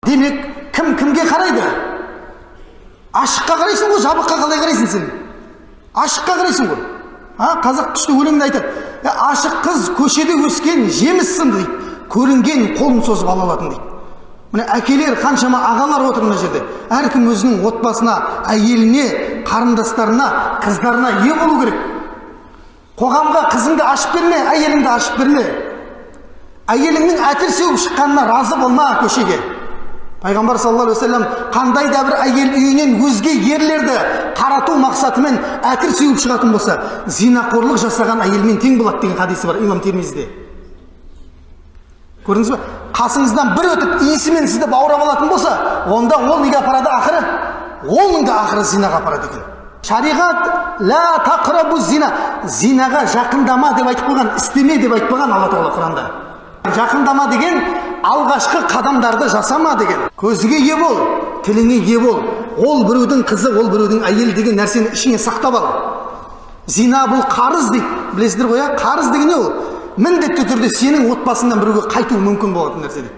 Демек, кім кімге қарайды? Ашыққа қарайсың ғой, жабыққа қалай қарайсың сен? Ашыққа қарайсың ғой. А қазақ күшті өлеңде айтады: «Е, ашық қыз көшеде өскен жеміс сынды», – дейді, «көрінген қолын созып ала алатын», – дейді. Міне, әкелер, қаншама ағалар отыр мына жерде. Әркім өзінің отбасына, әйеліне, қарындастарына, қыздарына ие болу керек. Қоғамға қызыңды ашып берме, әйеліңді ашып берме. Әйеліңнің әтір сеуіп шыққанына разы болма көшеге. Пайғамбар саллаллаху алейхи уассалам қандай да бір әйел үйінен өзге ерлерді қарату мақсатымен әтір сеуіп шығатын болса, зинақорлық жасаған әйелмен тең болады деген хадисі бар имам Тирмизиде. Көрдіңіз ба? Қасыңыздан бір өтіп, иісімен сізді баурап алатын болса, онда ол неге апарады ақыры? Оның да ақыры зинаға апарады екен. Шариғат «ла тақрабу зина», зинаға жақындама деп айтып қойған, істеме деп айтпаған Алла Тағала Құранда. Жақындама деген – алғашқы қадамдарды жасама деген. Көзге ие бол, тіліңе ие бол. Ол біреудің қызы, ол біреудің әйелі деген нәрсені ішіңе сақтап ал. Зина – бұл қарыз дейді, білесіздер ғой, иә? Қарыз деген не ол? Міндетті түрде сенің отбасыңнан біреуге қайтуы мүмкін болатын нәрсе дейді.